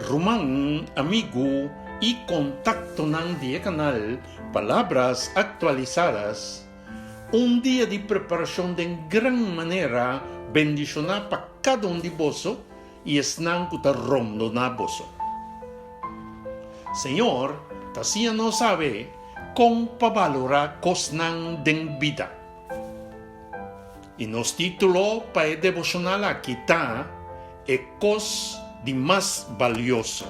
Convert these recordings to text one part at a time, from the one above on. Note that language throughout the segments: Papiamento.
Ruman, amigu i kontaktonan di e kanal Palabras Actualizadas, un dia di preparashon den gran manera bendishoná pa kada un di boso i esnan ku ta rondoná boso. Señor ta siña nos sabe kon pa balorá kosnan den bida. I nos título pa e deboshonal aki ta E Kos di Mas Balioso.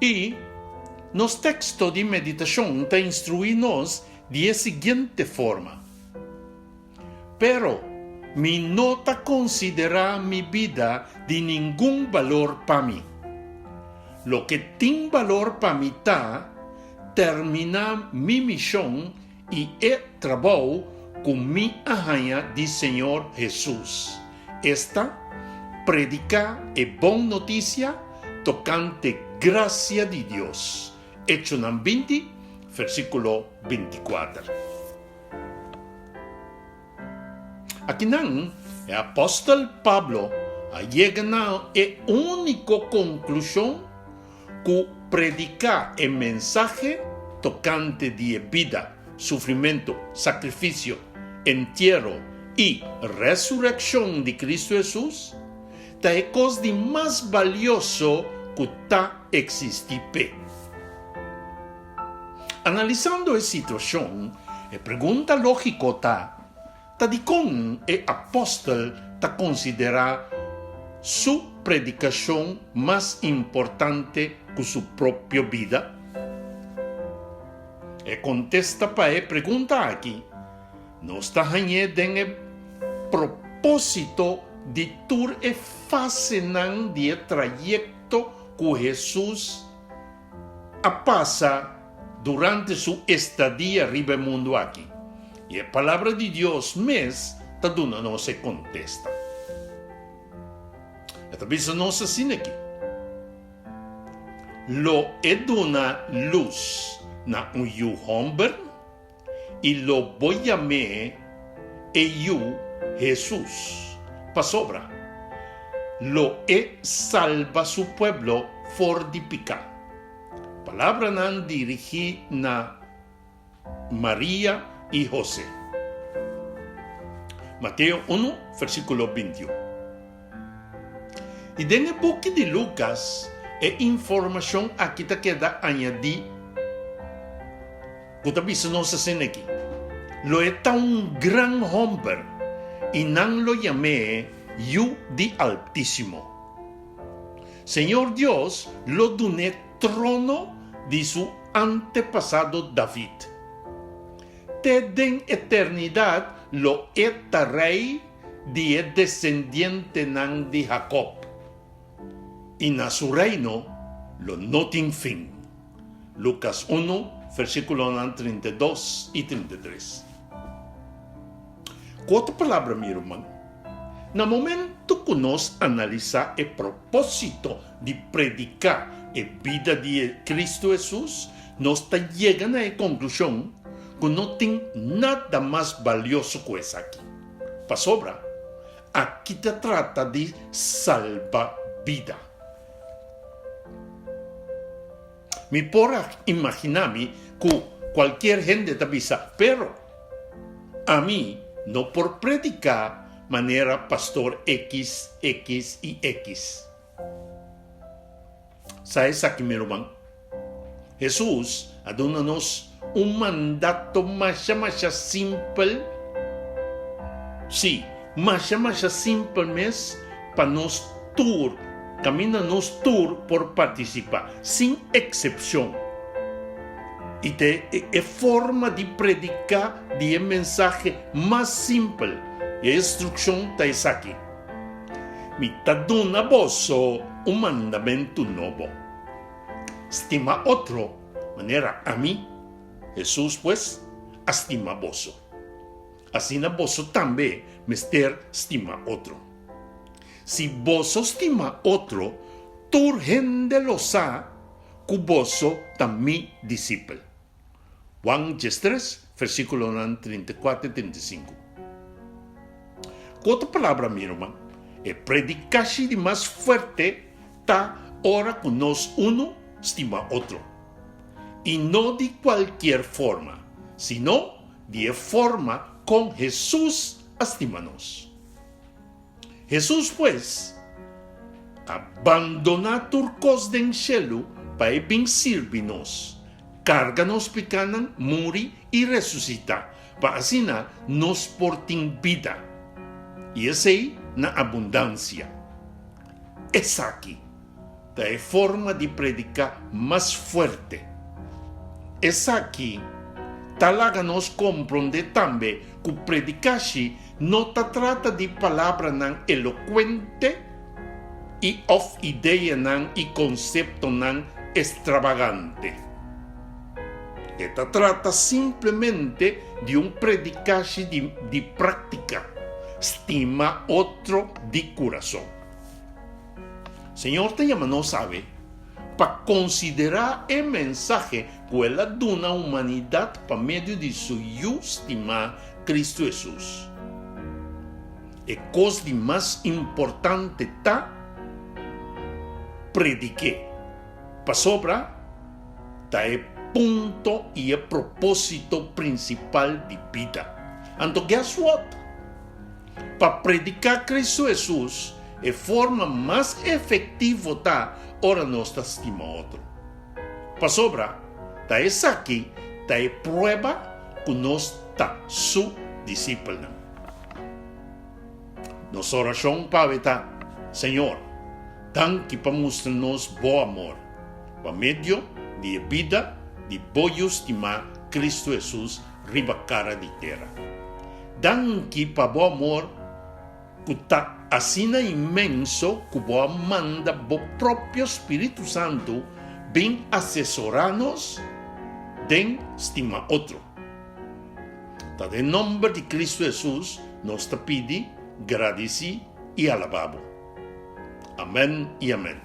I nos teksto di meditashon ta instruí nos di e siguiente forma, Pero mi no ta konsiderá mi bida di ningun balor pa mi. Loke tin balor pa mi ta terminá mi mishon i e trabou ku mi a haña di Señor Hesus, esta, prediká e bon notisia tokante grasia di Dios. Echonan 20, versíkulo 24. Akinan e apòstel Pablo a yega na e úniko konklushon ku prediká e mensahe tokante di e bida, sufrimentu, sakrifisio, entiero i resurekshon di Kristu Hesus ta e kos di mas balioso ku ta eksistí p'e. Analisando e situashon, e pregunta lógiko ta, Ta dikon e apòstel ta konsiderá su predikashon mas importante ku su propio bida? E kontesta pa e pregunta aki nos ta hañ'é den e propósito di tur e fasenan di e trayekto ku Hesus a pasa durante su estadia riba e mundu aki? I e Palabra di Dios mes ta duna nos e kontesta. E ta bisa nos asina aki, Lo e duna lus na un yu hòmber, i lo bo yam'é e Yu Hesus, pasobra lo e salba su pueblo for di piká. Palabranan dirigí na Maria i Hosé. Mateo unu, versíkulo 21. I den e buki di Lukas e informashon aki ta keda añadí. Ku ta bisa nos asina aki, Lo e ta un gran homber, i nan lo yam'é Yu di Altísimo. Señor Dios lo dun'é trono di su antepasado David. Te den eternidat lo e ta rei di e desendientenan di Jakob. I na su reino lo no tin fin. Lukas unu, versíkulonan 32 i 33. Ku otro palabra, mi ruman, na momentu ku nos analisá e propósito di prediká e bida di e Kristu Hesus, nos ta yega na e konklushon ku no tin nada mas balioso ku esaki. Pasobra, Aki ta trata di salba bida. Mi por a imagina mi ku kualkier hende ta bisa, pero ami no por prediká manera pastor X, X i X. Sa esaki mi ruman? Hesus a duna nos un mandato masha masha simpel, sí, masha masha simpel mes pa nos tur, kaminda nos tur por partisipá, sin eksepshon. I ta e forma di prediká di e mensahe mas simpel. E instrukshon ta esaki, Mi ta duna boso un mandamentu nobo. Stima otro manera ami, Hesus, pues, a stima boso. Asina boso tambe mester stima otro. Si boso stima otro, tur hende lo sa ku boso ta mi disipel. Juan 13, versíkulonan 34 i 35. Ku otro palabra, mi ruman, E predikashi di mas fuerte ta ora ku nos unu stima otro. I no di kualkier forma, sino di e forma kon Hesus a stima nos. Hesus pues a bandoná tur kos den shelu pa e bin sirbi nos, karga nos pikánan, muri i resusitá, pa asina nos por tin bida, i esei na abundansia. Esaki ta e forma di prediká mas fuerte. Esaki ta laga nos komprondé tambe ku predikashi no ta trata di palabranan elokuente i òf ideanan i konseptonan ekstrabagante. E ta trata simplemente di un predikashi di práktika, stima otro di kurason. Señor ta yama nos awe pa konsiderá e mensahe ku el a duna humanidat pa medio di su Yu stimá, Kristu Hesus. E kos di mas importante ta predik'é, pasobra ta e punto i e propósito prinsipal di bida. Anto guess what? Pa prediká Kristu Hesus, e forma mas efektivo ta ora nos ta stima otro. Pasobra ta esaki ta e prueba ku nos ta su disipelnan. Nos orashon pa awe ta, Señor, danki pa mustra nos bo amor pa medio di e bida di bo Yu stimá Kristu Hesus riba kara di tera. Danki pa bo amor ku ta asina inmenso ku bo a manda bo propio Spiritu Santu bin asesorá nos den stima otro. Ta den nomber di Kristu Hesus nos ta pidi, gradisí i alabá bo. Amèn i amèn.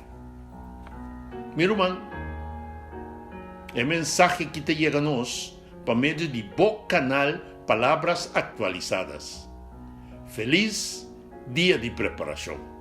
Mi ruman, e mensahe ki ta yega nos pa medio di bo kanal Palabras Actualizadas. Feliz dia di preparacion!